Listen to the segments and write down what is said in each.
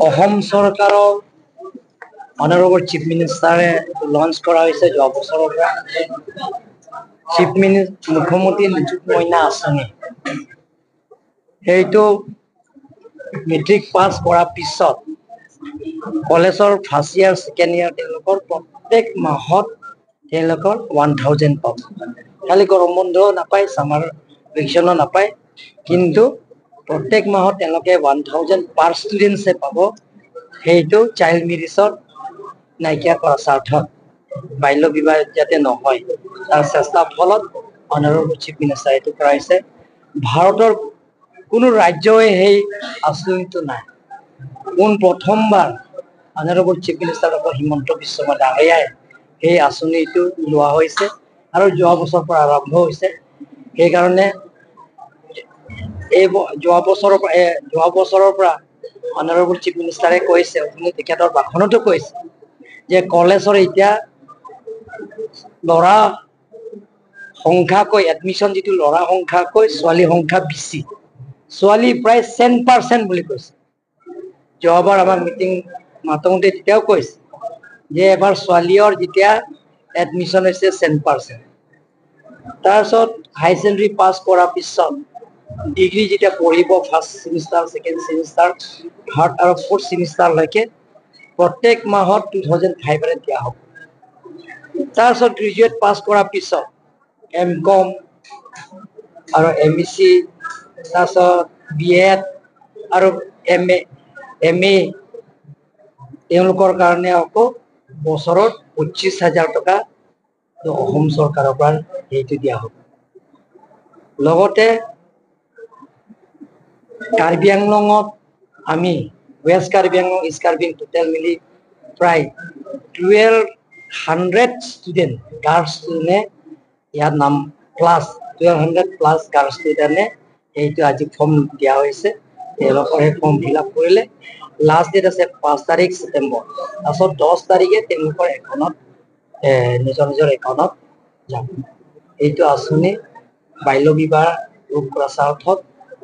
অসম চৰকাৰৰ honourable chief মিনিষ্টাৰে launch কৰা হৈছে যোৱা বছৰৰ পৰা চিফ মিনিষ্টাৰ মুখ্যমন্ত্ৰী নিযুত মইনা আঁচনি। সেইটো মেট্ৰিক পাছ কৰাৰ পিছত কলেজৰ ফাৰ্ষ্ট ইয়াৰ, ছেকেণ্ড ইয়াৰ তেওঁলোকৰ প্ৰত্যেক মাহত তেওঁলোকৰ 1000 পাব। খালি গৰম বন্ধও নাপায়, ছামাৰ ভেকেশ্যনো নাপায়, কিন্তু প্ৰত্যেক মাহত তেওঁলোকে 1000 পাৰ ষ্টুডেণ্টছে পাব। সেইটো চাইল্ড মেৰিজৰ নাইকিয়া কৰা স্বাৰ্থত, বাল্য বিবাহ যাতে নহয় তাৰ চেষ্টাৰ ফলত অনাৰেবল চিফ মিনিষ্টাৰ এইটো কৰা হৈছে। ভাৰতৰ কোনো ৰাজ্যই সেই আঁচনিটো নাই। পোন প্ৰথমবাৰ honourable chief minister doctor Himanta Biswa Sarma ডাঙৰীয়াই সেই আঁচনিটো লোৱা হৈছে আৰু যোৱা বছৰৰ পৰা আৰম্ভ হৈছে। সেইকাৰণে এই যোৱা বছৰৰ পৰা অনাৰেবল চিফ মিনিষ্টাৰে কৈছে, আপুনি তেখেতৰ ভাষণতো কৈছে যে কলেজৰ এতিয়া ল'ৰা সংখ্যাকৈ এডমিশ্যন যিটো ল'ৰা সংখ্যাকৈ ছোৱালী সংখ্যা বেছি, ছোৱালী প্ৰায় 10% বুলি কৈছে। যোৱাবাৰ আমাক মিটিং মাতোঁতে তেতিয়াও কৈছে যে এবাৰ ছোৱালীৰ যেতিয়া এডমিশ্যন হৈছে 10%। তাৰপিছত হাই ছেকেণ্ডেৰী পাছ কৰাৰ পিছত ডিগ্ৰী যেতিয়া পঢ়িব, first semester, second semester, third আৰু ফ'ৰ্থ ছেমিষ্টাৰলৈকে প্ৰত্যেক মাহত 2500 দিয়া হ'ব। তাৰপিছত গ্ৰেজুৱেট পাছ কৰাৰ পিছত এম কম আৰু এম এছ চি, তাৰপিছত বি এড আৰু এম এ, এম এ তেওঁলোকৰ কাৰণে আকৌ বছৰত 25,000 টকা অসম চৰকাৰৰ পৰা সেইটো দিয়া হ'ব। লগতে কাৰ্বি আংলঙত আমি west Karbi Anglong, east Karbi total মিলি প্ৰায় 1200 ষ্টুডেণ্ট গাৰ্লছ ষ্টুডেণ্টে ইয়াত নাম প্লাছ 1200 প্লাছ গাৰ্লছ ষ্টুডেণ্টে এইটো আজি ফৰ্ম দিয়া হৈছে। তেওঁলোকৰ সেই ফৰ্ম ফিল আপ কৰিলে লাষ্ট ডেট আছে 5 তাৰিখ ছেপ্টেম্বৰ। তাৰপিছত 10 তাৰিখে তেওঁলোকৰ একাউণ্টত, নিজৰ নিজৰ একাউণ্টত যাব। এইটো আঁচনি বাল্য বিবাহ ৰোধ কৰা স্বাৰ্থত,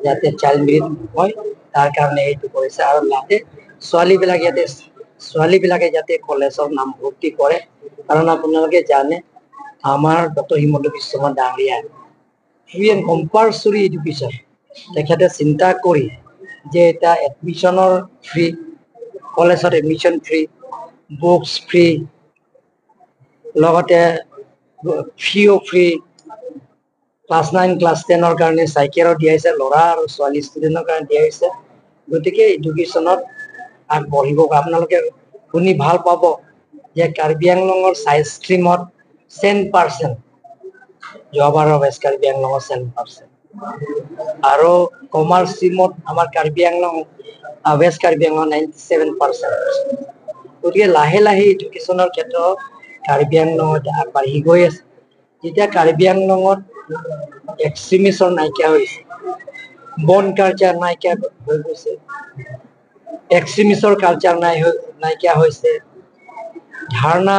যাতে চাইল্ড মেৰিজ নহয় তাৰ কাৰণে এইটো কৰিছে। আৰু যাতে ছোৱালীবিলাক ইয়াতে ছোৱালীবিলাকে যাতে কলেজৰ নাম ভৰ্তি কৰে, কাৰণ আপোনালোকে জানে আমাৰ ডক্টৰ হিমন্ত বিশ্ব শৰ্মা ডাঙৰীয়া ফ্ৰী এণ্ড কম্পালচৰি এডুকেশ্যন তেখেতে চিন্তা কৰি যে এটা এডমিশ্যনৰ ফ্ৰী, কলেজত এডমিশ্যন ফ্ৰী, বুকছ ফ্ৰী, লগতে ফিও ফ্ৰী, ক্লাছ 9, ক্লাছ 10ৰ কাৰণে চাইকেলো দিয়া হৈছে, ল'ৰা আৰু ছোৱালী ষ্টুডেণ্টৰ কাৰণে দিয়া হৈছে। গতিকে এডুকেশ্যনত আগবাঢ়িব। আপোনালোকে শুনি ভাল পাব যে কাৰ্বি আংলঙৰ চাইন্স ষ্ট্ৰীমত 10%, যোৱাবাৰৰ ৱেষ্ট কাৰ্বি আংলঙৰ 10% আৰু কমাৰ্চ ষ্ট্ৰীমত আমাৰ কাৰ্বি আংলং, ৱেষ্ট কাৰ্বি আংলং 97%। গতিকে লাহে লাহে এডুকেশ্যনৰ ক্ষেত্ৰত কাৰ্বি আংলঙত আগবাঢ়ি গৈ আছে। যেতিয়া কাৰ্বি আংলঙত এক্সট্ৰিমিজম নাইকিয়া হৈছে, বন কালচাৰ নাইকিয়া হৈ গৈছে, এক্সট্ৰিমিজৰ কালচাৰ নাই হৈ নাইকিয়া হৈছে, ধাৰণা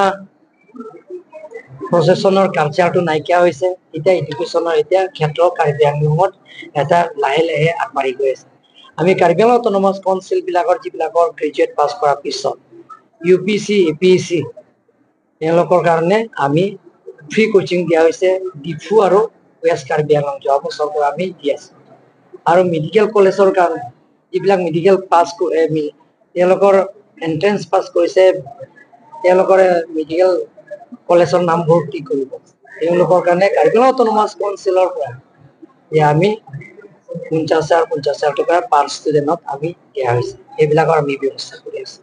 প্ৰচেছনৰ কালচাৰটো নাইকিয়া হৈছে, এতিয়া এডুকেশ্যনৰ এতিয়া ক্ষেত্ৰ কাৰ্বি আংলঙত এটা লাহে লাহে আগবাঢ়ি গৈ আছে। আমি কাৰ্বি আংলং অট'নমাছ কাউন্সিল বিলাকৰ যিবিলাকৰ গ্ৰেজুৱেট পাছ কৰাৰ পিছত U P C, A P S C তেওঁলোকৰ কাৰণে আমি ফ্ৰী কোচিং দিয়া হৈছে। ডিফু আৰু ৱেষ্ট কাৰ্বি আংলং যোৱা বছৰৰ পৰা আমি দি আছো। আৰু মেডিকেল কলেজৰ কাৰণে যিবিলাক মেডিকেল পাছ, তেওঁলোকৰ এণ্ট্ৰেঞ্চ পাছ কৰিছে, তেওঁলোকৰ মেডিকেল কলেজৰ নামভৰ্তি কৰিব, তেওঁলোকৰ কাৰণে কাৰ্বি আংলং অট'নমাছ কাউন্সিলৰ পৰা যে আমি 50,000 50,000 টকা পাৰ ষ্টুডেণ্টত আমি দিয়া হৈছে। এইবিলাকৰ আমি ব্যৱস্থা কৰি আছো।